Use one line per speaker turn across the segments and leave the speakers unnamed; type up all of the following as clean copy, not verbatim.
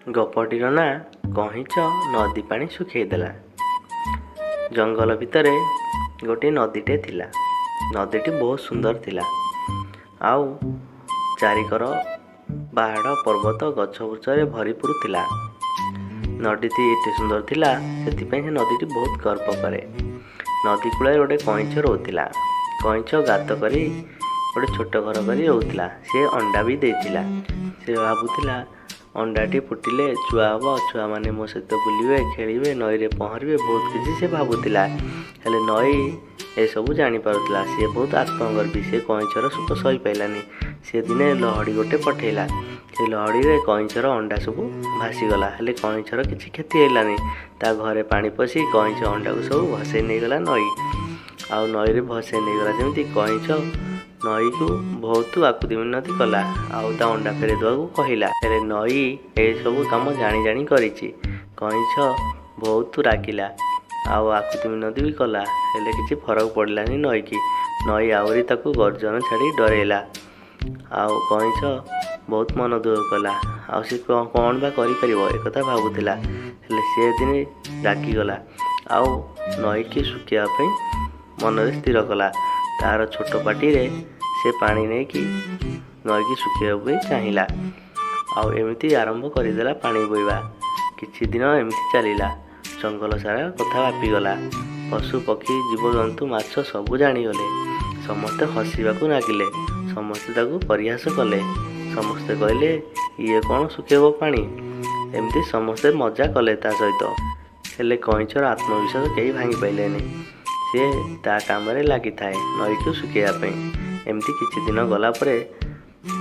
ଗପଟିର ନାଁ କଇଁଛ ନଦୀ ପାଣି ଶୁଖେଇ ଦେଲା। ଜଙ୍ଗଲ ଭିତରେ ଗୋଟିଏ ନଦୀଟେ ଥିଲା। ନଦୀଟି ବହୁତ ସୁନ୍ଦର ଥିଲା ଆଉ ଚାରିକର ପାହାଡ଼, ପର୍ବତ, ଗଛ ବୁଛରେ ଭରିପୁର ଥିଲା। ନଦୀଟି ଏତେ ସୁନ୍ଦର ଥିଲା, ସେଥିପାଇଁ ସେ ନଦୀଟି ବହୁତ ଗର୍ବ କରେ। ନଦୀ କୂଳରେ ଗୋଟେ କଇଁଛ ରହୁଥିଲା। କଇଁଛ ଗାତ କରି ଗୋଟେ ଛୋଟ ଘର କରି ରହୁଥିଲା। ସେ ଅଣ୍ଡା ବି ଦେଇଥିଲା। ସେ ଭାବୁଥିଲା, ଅଣ୍ଡାଟି ଫୁଟିଲେ ଛୁଆ ହେବ, ଛୁଆମାନେ ମୋ ସହିତ ବୁଲିବେ, ଖେଳିବେ, ନଈରେ ପହଁରିବେ। ବହୁତ କିଛି ସେ ଭାବୁଥିଲା। ହେଲେ ନଈ ଏସବୁ ଜାଣିପାରୁଥିଲା। ସିଏ ବହୁତ ଆତ୍ମଗର୍ବୀ। ସେ କଇଁଛର ସୁଖ ସହିପାରିଲାନି। ସେ ଦିନେ ଲହଡ଼ି ଗୋଟେ ପଠେଇଲା। ସେ ଲହଡ଼ିରେ କଇଁଛର ଅଣ୍ଡା ସବୁ ଭାସିଗଲା। ହେଲେ କଇଁଛର କିଛି କ୍ଷତି ହେଲାନି। ତା ଘରେ ପାଣି ପଶି କଇଁଛ ଅଣ୍ଡାକୁ ସବୁ ଭସେଇ ନେଇଗଲା ନଈ। ଆଉ ନଈରେ ଭସେଇ ନେଇଗଲା ଯେମିତି, କଇଁଛ ନଈକୁ ବହୁତ ଆକୁତି ମିନତି କଲା ଆଉ ତା ଅଣ୍ଡା ଫେରେଇ ଦେବାକୁ କହିଲା। ହେଲେ ନଈ ଏସବୁ କାମ ଜାଣି ଜାଣି କରିଛି। କଇଁଛ ବହୁତ ରାଗିଲା ଆଉ ଆକୁତି ମିନତି ବି କଲା। ହେଲେ କିଛି ଫରକ ପଡ଼ିଲାନି ନଈକି। ନଈ ଆହୁରି ତାକୁ ଗର୍ଜନ ଛାଡ଼ି ଡରେଇଲା ଆଉ କଇଁଛ ବହୁତ ମନ ଦୁଃଖ କଲା। ଆଉ ସେ କ'ଣ ବା କରିପାରିବ, ଏକଥା ଭାବୁଥିଲା। ହେଲେ ସେ ଦିନେ ରାଗିଗଲା ଆଉ ନଈକି ଶୁଖିବା ପାଇଁ ମନରେ ସ୍ଥିର କଲା। ତାର ଛୋଟ ପାଟିରେ ସେ ପାଣି ନେଇକି ନଈକି ଶୁଖେଇବା ପାଇଁ ଚାହିଁଲା ଆଉ ଏମିତି ଆରମ୍ଭ କରିଦେଲା ପାଣି ବୋହିବା। କିଛି ଦିନ ଏମିତି ଚାଲିଲା। ଜଙ୍ଗଲ ସାରା କଥା ବ୍ୟାପିଗଲା। ପଶୁ, ପକ୍ଷୀ, ଜୀବଜନ୍ତୁ, ମାଛ ସବୁ ଜାଣିଗଲେ। ସମସ୍ତେ ହସିବାକୁ ଲାଗିଲେ। ସମସ୍ତେ ତାକୁ ପରିହାସ କଲେ। ସମସ୍ତେ କହିଲେ, ଇଏ କ'ଣ ଶୁଖେଇବ ପାଣି? ଏମିତି ସମସ୍ତେ ମଜା କଲେ ତା ସହିତ। ହେଲେ କଇଁଛର ଆତ୍ମବିଶ୍ୱାସ କେହି ଭାଙ୍ଗି ପାରିଲେନି। ସିଏ ତା କାମରେ ଲାଗିଥାଏ ନଈକୁ ଶୁଖେଇବା ପାଇଁ। ଏମିତି କିଛି ଦିନ ଗଲା ପରେ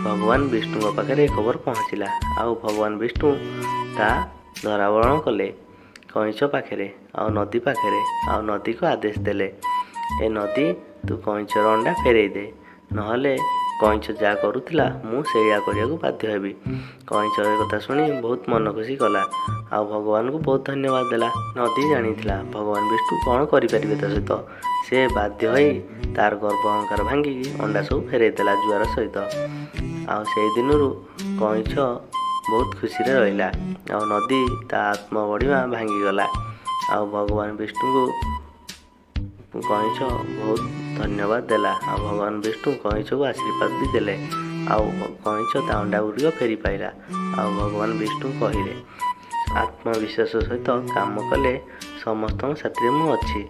ଭଗବାନ ବିଷ୍ଣୁଙ୍କ ପାଖରେ ଏ ଖବର ପହଞ୍ଚିଲା ଆଉ ଭଗବାନ ବିଷ୍ଣୁ ତା ଧରାବରଣ କଲେ କଇଁଛ ପାଖରେ ଆଉ ନଦୀ ପାଖରେ ଆଉ ନଦୀକୁ ଆଦେଶ ଦେଲେ, ଏ ନଦୀ, ତୁ କଇଁଛର ଅଣ୍ଡା ଫେରେଇ ଦେ, ନହେଲେ କଇଁଛ ଯାହା କରୁଥିଲା ମୁଁ ସେଇଆ କରିବାକୁ ବାଧ୍ୟ ହେବି। କଇଁଛ ଏ କଥା ଶୁଣି ବହୁତ ମନ ଖୁସି କଲା ଆଉ ଭଗବାନଙ୍କୁ ବହୁତ ଧନ୍ୟବାଦ ଦେଲା। ନଦୀ ଜାଣିଥିଲା ଭଗବାନ ବିଷ୍ଣୁ କ'ଣ କରିପାରିବେ ତା ସହିତ। ସେ ବାଧ୍ୟ ହୋଇ ତାର ଗର୍ବ ଅହଙ୍କାର ଭାଙ୍ଗିକି ଅଣ୍ଡା ସବୁ ଫେରେଇ ଦେଲା ଜୁଆର ସହିତ। ଆଉ ସେଇ ଦିନରୁ କଇଁଛ ବହୁତ ଖୁସିରେ ରହିଲା ଆଉ ନଦୀ ତା ଆତ୍ମ ବଡ଼ିମା ଭାଙ୍ଗିଗଲା। ଆଉ ଭଗବାନ ବିଷ୍ଣୁଙ୍କୁ କଇଁଛ ବହୁତ ଧନ୍ୟବାଦ ଦେଲା ଆଉ ଭଗବାନ ବିଷ୍ଣୁ କଇଁଛକୁ ଆଶୀର୍ବାଦ ବି ଦେଲେ ଆଉ କଇଁଛ ତା ଅଣ୍ଡା ଗୁଡ଼ିକ ଫେରି ପାଇଲା। ଆଉ ଭଗବାନ ବିଷ୍ଣୁ କହିଲେ, ଆତ୍ମବିଶ୍ୱାସ ସହିତ କାମ କଲେ ସମସ୍ତଙ୍କ ସାଥିରେ ମୁଁ ଅଛି।